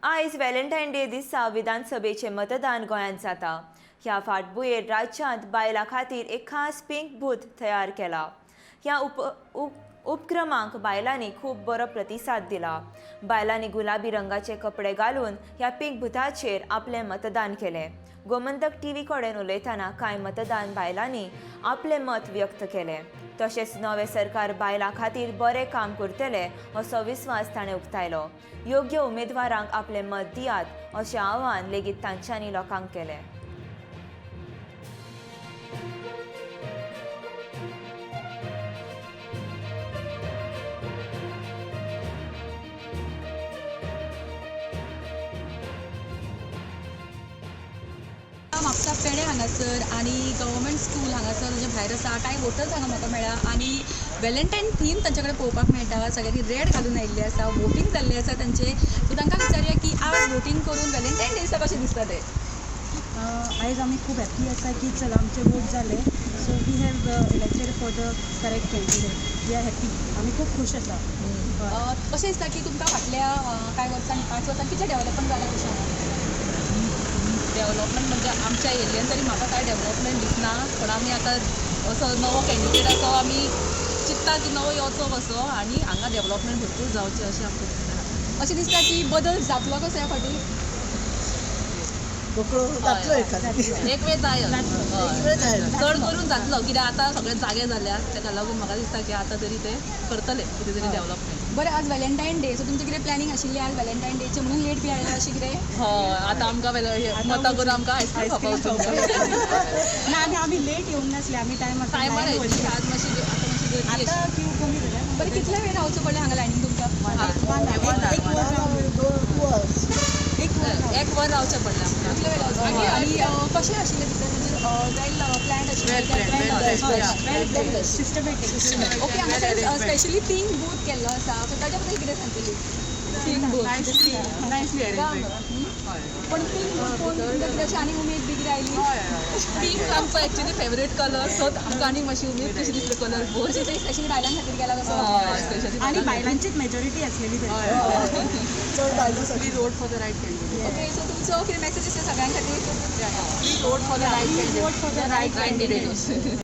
आयज Valentine day दिसा विधानसभेचें मतदान गोंयांत जाता. ह्या फाटभुंयेर राज्यांत बायलां खातीर एक खास पिंक बूथ तयार केला. ह्या उपक्रमाक बायलांनी खूब बरो प्रतिसाद दिला. बायलांनी गुलाबी रंगाचे कपडे घालून ह्या पिंक बुथाचेर आपलें मतदान केलें. गोमंतक टीव्ही कडेन उलयतना कांय मतदान बायलांनी आपलें मत व्यक्त केलें. तशेंच नवें सरकार बायलां खातीर बरें काम करतलें असो विस्वास ताणें उक्तायलो. योग्य उमेदवारांक आपलें मत दियात अशें आवाहन लेगीत तांच्यांनी लोकांक केलें. म्हापसा पेडे हांगासर आनी गव्हर्मेंट स्कूल हांगासर म्हणजे भायर आसा. कांय वोटर्स हांगा म्हाका मेळ्ळा आनी वेलेंटायन थीम तांचे कडेन पळोवपाक मेळटा. सगळ्यांनी रेड घालून आयिल्ले आसा, वोटींग जाल्लें आसा तांचें. सो तांकां विचारया की आज वोटींग करून वेलेंटायन डे दिसा कशें दिसता तें. आयज आमी खूब हॅप्पी आसा की चल आमचे वोट जाले, so we have elected for the correct candidate. We are happy, आमी खूब खूश आसा. हय. कशें दिसता की तुमकां फाटल्या कांय वर्सांनी, 5 वर्सांनी कितलें डेवलपमेंट जालां कशें? डेवलपमेंट म्हणजे आमच्या एरियन तरी म्हाका कांय डेवलपमेंट दिसना, पूण आमी आतां असो नवो कॅन्डिडेट असो आमी चिंत्ता की नवो येवचो कसो आनी हांगा डेवलपमेंट भरपूर जावचें अशें आमकां दिसता. अशें दिसता की बदल जातलो कसो ह्या फावटी? जातलो एखादो. एक वेळ जाय, एक वेळ जाय. चड करून जातलो, कित्याक आतां सगळे जागे जाल्या, ताका लागून म्हाका दिसता की आतां तरी ते करतले कितें तरी डेवलपमेंट. बरें, आज वॅलेंटायन डे, सो तुमचें कितें प्लॅनिंग आशिल्लें आज वॅलेंटायन डेचें म्हणून लेट बी आयला अशें कितें? हय, आतां आमकां मतां करून आमकां आयस्क्रीम खावपाक वचूंक. ना, आनी आमी लेट येवंक नासले, आमी टायमार. टायमार आयिल्ली. आज मातशी, आतां मातशी गर्दी. आतां क्यू कमी जाल्या. बरें, कितले वेळ रावचो पडलें हांगा लायनीन तुमकां? एक वर रावले. 2 वर्स. एक वर रावले. एक वर रावचें पडलें आमकां. कितले वेळ रावचो? आनी कशें आशिल्लें भितर, म्हणजे वेल प्लॅन्ड आशिल्लें? Well planned, well systematic. Okay, हांगासर स्पेशली पिंक बूथ केल्लो आसा, सो ताच्या बद्दल कितें सांगतली? Pink booth nicely arrangement. पण पिंक बूथ पळोवन तुमकां कितें अशी आनी उमेद बी कितें आयली? पिंक आमचो एक्चुअली फेवरेट कलर, सो आमकां आनी मातशी उमेद कशी दिसली कलर पळोवन. अशें ते स्पेशली बायलां खातीर केला तसो? स्पेशली. आनी बायलांचीच मेजॉरिटी आसलेली थंय. चड बायलो सगळी. Vote for the right candidate. Okay, so तुमचो कितें मॅसेज आसा सगळ्यां खातीर? Vote for the right Vote for the right candidate.